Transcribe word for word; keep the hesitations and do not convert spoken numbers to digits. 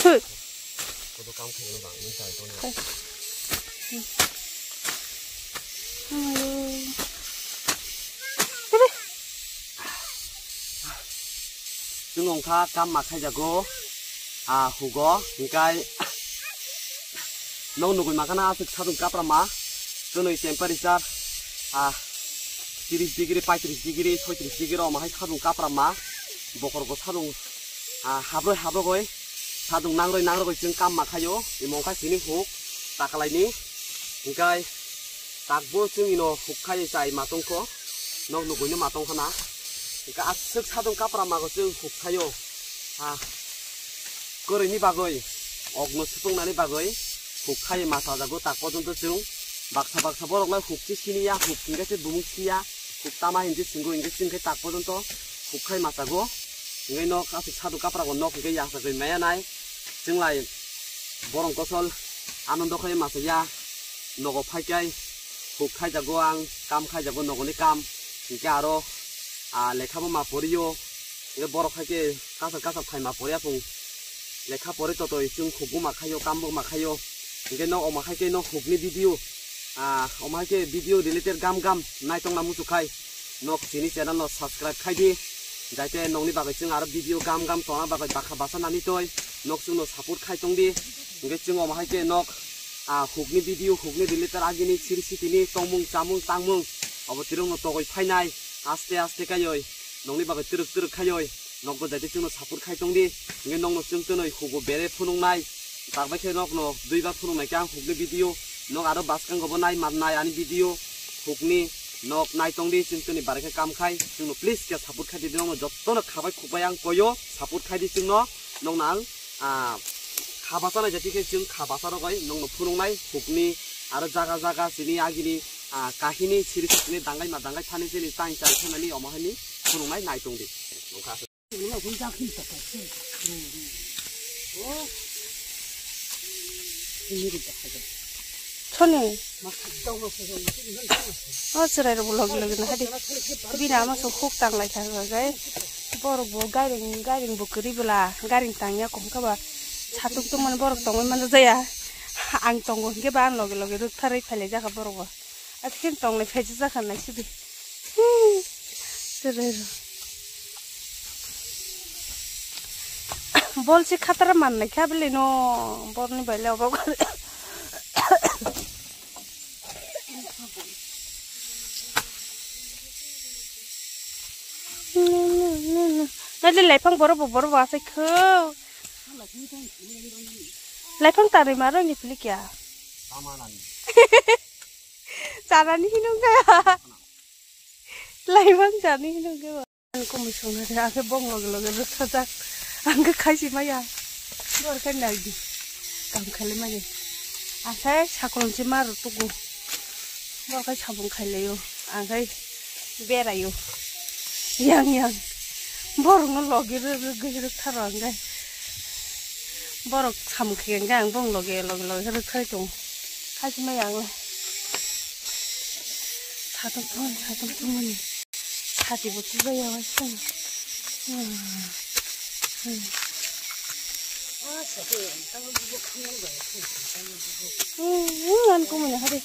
Kodo kam khaino bang nung chai tongya. Hai. Hmm. Amayo. Tere. Chwng wngkha kam ma khaijago, ah, hugo, hinkhe Nok nugwi mankha na aswk sadung kaprama, chwnwi temperature, ah, tiris degree, paitris degree, soitris degree rok omo hai sadung kaprama, bokhorok bo sadung, ah, habroi habrogoi sadung nangroi nangrogoi chwng kam ma khaio, imo wngkha chini huk takalaini, hinkhe takbo chwng ino huk khai chai ma tongkho, nok nugwino ma tongkha na, hinkhe aswk sadung kaprama go chwng huk khaio, ah, kwrwini bagwi, okno supungnani bagwi huk khai ma chajago tak pojonto chwng. Baksa baksa borok lai huk se siniya, huk hingke se bumung siya, huk tama hinse singo hinke chwng khe tak pojonto huk khai ma chago. Hinke nok aswk sadung kaprabo nok hinke yachagwi maya nai. Chwng lai borong kosol anondo khai ma chaya, nogo phai kai huk khai jago ang, kam khai jago nogoni kam. Hinke aro, ah, lekha bo ma poriyo. Hingke borok hai khe kasar kasar phaima porya phung lekha pore totoi chwng khukbo ma khaio, kambo ma khaio. Hingke nok omo hai khe nok hukni video, ah, omo hai khe video related gam gam naitongna muchuk khai nok chini channel no subscribe khai di. Jaite nokni bagwi chwng aro video gam gam tongna bagwi bakha basa nani toi nok chwngno support khai tong di. Hingke chwng omo hai khe nok, ah, hukni video, hukni related agini siri sitini tongmung chamung tangmung obo tirokno togoi phainai aste aste kaioi. Nokni bagwi twrwk twrwk khaioi, nokbo jaite chwngno support khai tongdi, hingke nokno chwng twnwi hugo bere phunuknai, takbai khe nokno duibar phunuknai khe ang hukni video, nok aro bwskango bo nai mannai ani video, hukni nok nai tongdi, chwng twnwi barai khe kam khai, chwngno please khe support khai di, nokno jotono khabai khukbai ang koio, support khai di chwngno, nokno ang, ah, kha basa nai jati khe chwng kha basa rogoi nokno phunuknai, hukni aro jaga jaga chini agini, ah, kahini siri sitini dangai ma dangai thani chini tang chang khe mani omo haini phunuknai nai tongdi. Soni. O chwrai rok bo logi logi no hadi. Bini ama so huk tang lai kha hwnkhe. Borok bo gairing gairing bo kwrwi bwla gairing tang ya kom kha ba. Satung tungmani borok tongwi mano jaya. Ang tongo hinkhe ba ang logi logi rwktharwi phailaijak kha borok bo. Aswkhe tonglai phaijak kha naisidi. Hmm. Chwrai rok. Bol si khatara mannai kha bwlai no, borni bai le obo. Nadi laifang borok bo borok bo asai kho. Laifang tanwi ma rwngni phili kya? Chanani hinung kha. Laimang jani hinung khe ba. Ani kumui songna de, ang khe bong loge loge rwkha jak. Ang khe khaisi maya. Bor khe nai di. Kam khali mani. Ang khe sakolom se mar tugu. Bor khe sabung khailaio. Ang khe beraio. Yang yang. Borok no loge rw rw gwi rwkha ro ang khe. Borok samung khe ang khe ang bong loge loge loge rwkha tong. Khaisi maya ang le. Satung thung, satung thung mani. Sati bo tuba ya wa sung. Hmm. Hmm, hmm, an kumuni hari.